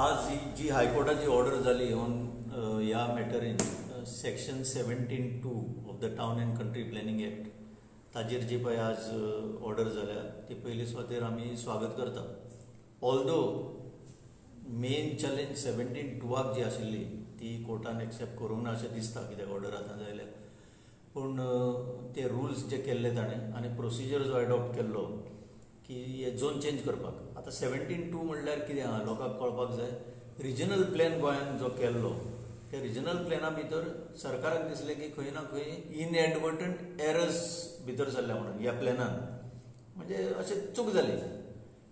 आज जी हायकोर्टाची ऑर्डर जाली ऑन ह्या मॅटरीन, section 17(2) of the Town and Country Planning Act, ताजेर जी पळय आज ऑर्डर जाल्या ती पयले सुवातेर आमी स्वागत करता. ऑल्दो मेन चॅलेंज 17(2) जी आशिल्ली ती कोर्टान एक्सेप्ट करूंक ना अशें दिसता, कित्याक ऑर्डर आतां जायल्या. पूण ते रुल्स जे केल्ले ताणें आनी प्रोसिजर जो एडॉप्ट केल्लो की हे झोन चेंज करपाक. आतां 17(2) म्हणल्यार कितें आहा, लोकांक कळपाक जाय. रिजनल प्लॅन गोंयान जो केल्लो, त्या रिजनल प्लॅना भितर सरकाराक दिसलें की खंय ना खंय इनएडवर्टंट एरर्स भितर सरल्या म्हणून ह्या प्लॅनान. म्हणजे अशें चूक जाली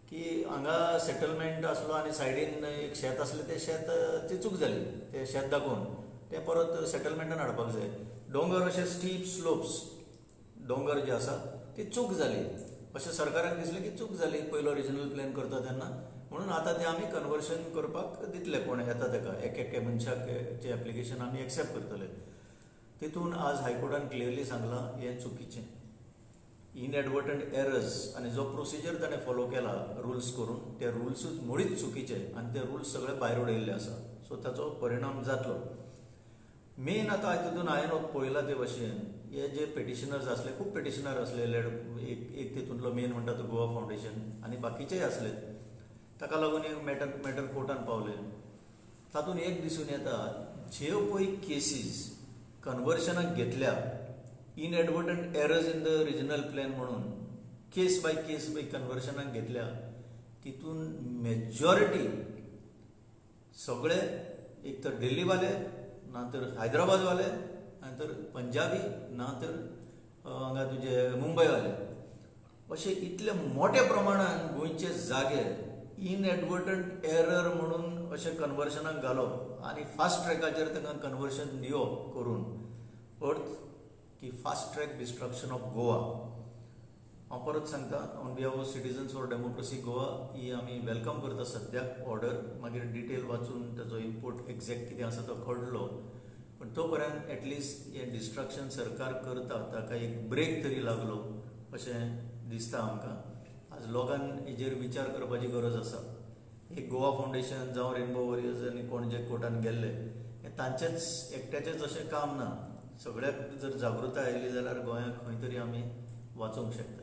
की हांगा सेटलमेंट आसलो आनी सायडीन एक शेत आसलें, तें शेत ती चूक जाली. तें शेत दाखोवन तें परत सेटलमेंटान हाडपाक जाय. दोंगर अशे स्टीप स्लोप्स दोंगर जे आसा ती चूक जाली अशें सरकाराक दिसलें की चूक जाली पयलो रिजनल प्लॅन करता तेन्ना, म्हणून आतां तें आमी कन्वर्शन करपाक दितले. कोण येता ताका एक एक मनशाक चें एप्लिकेशन आमी एक्सेप्ट करतले. तितून आज हायकोर्टान क्लियरली सांगलां, हें चुकीचें, इनएडवर्टंट एरर्स आनी जो प्रोसिजर ताणें फॉलो केला रुल्स करून, ते रुल्सूच मुळीच चुकीचे आनी ते रुल्स सगळे भायर उडयल्ले आसा. सो ताचो परिणाम जातलो. मेन आतां तितून हांवें पळयलां ते भशेन हे जे पेटिशनर्स आसले, खूब पेटिशनर आसले, लेड एक एक तितूंतलो मेन म्हणटा तो गोवा फावंडेशन आनी बाकीचेय आसले. ताका लागून एक मॅटर कोर्टान पावले. तातूंत एक दिसून येता, ज्यो पळय केसीस कन्वर्शनाक घेतल्या inadvertent errors in the regional plan म्हणून केस बाय केस बाय कन्वर्शनाक घेतल्या, तितून मेजॉरिटी सगळे एक तर दिल्लीवाले, ना तर हैदराबादवाले, ना तर पंजाबी, ना तर हांगा तुजे मुंबयवाले, अशे इतले मोठ्या प्रमाणान गोंयचे जागे इनएडवर्टंट एरर म्हणून अशें कन्वर्शनाक घालप आनी फास्ट ट्रॅकाचेर तांकां कन्वर्शन दिवप करून अर्थ की fast track destruction of Goa. हांव परत सांगता, on behalf of Citizens for Democracy Goa, ही आमी welcome करता सद्याक ऑर्डर. मागीर डिटेल वाचून ताचो इनपूट एक्झॅक्ट कितें आसा तो कळटलो, पण तो पर्यंत एटलिस्ट हें डिस्ट्रक्शन सरकार करता ताका एक ब्रेक तरी लागलो अशें दिसता आमकां. आज लोकांक हेजेर विचार करपाची गरज आसा. एक गोवा फावंडेशन जावं रेनबो वॉरियर्स आनी कोण जे कोर्टान गेल्ले, हें तांचेच एकट्याचेच अशें काम ना. सगळ्याक जर जागृताय आयली जाल्यार गोंयाक खंय तरी आमी वाचोवंक शकता.